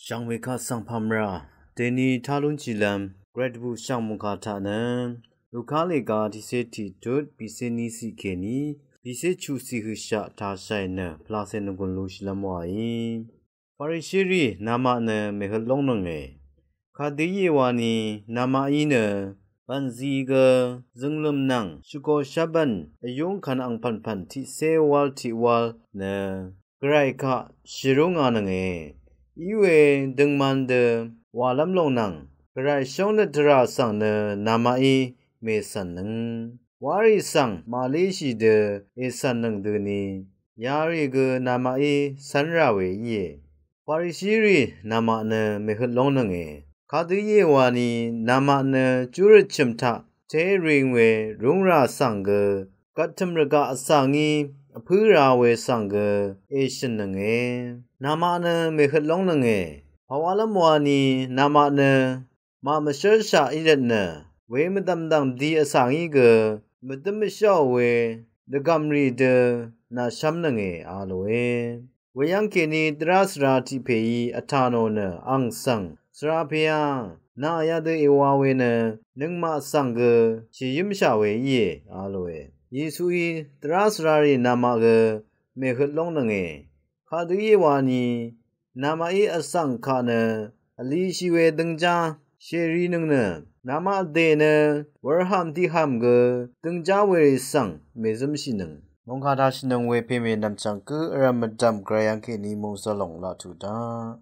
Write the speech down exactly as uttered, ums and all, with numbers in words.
Jàngwē kaq svng pàmvrà dèni tá lúnshìlv́m gvray dvbù shv̀ng mòngkà taq nø Luka lèga tiqcé tiqtut bìcé níciq kèní bìcé chuqciq høqshaq tashàì nø pvlacè nògùn lushìlv́m wàí. Farishirì namaq nø mèhøt lóngnønge. Kadø íe wani namaqí nø bv̀nzi gø zønglø̀m nvng shvgò shvbv̀n vyúngkvn angpv̀npv̀n tiqcé wál tiqwál nø gvray kaq shvrúnganønge. Iwe døngman dø wàlv́m lòng nvng gvray shóngnøt tvrà svng nø namaqí mècv̀nnøng. Warì svng màlíshì dø ècv̀nnøng døni yarì gø namaqí cv́nrà we íe. Farishirì namaq nø mèhøt lóngnønge. Kadø íe wani namaq nø júrøt chø̀m taq té ring we rúngrà svng gø gvttø̀m rvgaq vsvngí vpǿ ra we svng gø èshø̀nnønge. Namaq nø mèhøt lóngnønge. Pàwálv́m wani namaq nø màmvshǿrshaq í rvtnø we mvdv̀mdv̀ng di vsvngí gø mvdǿm mvsháò we dvgv̀mrì dø nàshv́mnønge a lòe. Weyv́ng kèní dvrá svra tiq pèí vtà nò nø ang svng svra pèá nà yadø èwa we nø nøngmaq svng gø shèyǿmshà we íe a lòe. Yesuí dvrá svrarì namaq gø mèhøt lóngnønge. Kadø íe wani namaqí vsvng kaq nø vlishì we døngjá shèrinøng nø namaq vdè nø wurhàm tiqhàm gø døngjá werì svng mèzǿmshìnøng. Mòngkà tashìnøng we pèmè nv̀mchv̀ng gǿ vrv̀m mvdv̀m gvray yv́ng kèní mòngzø̀lòng laq tuq daq.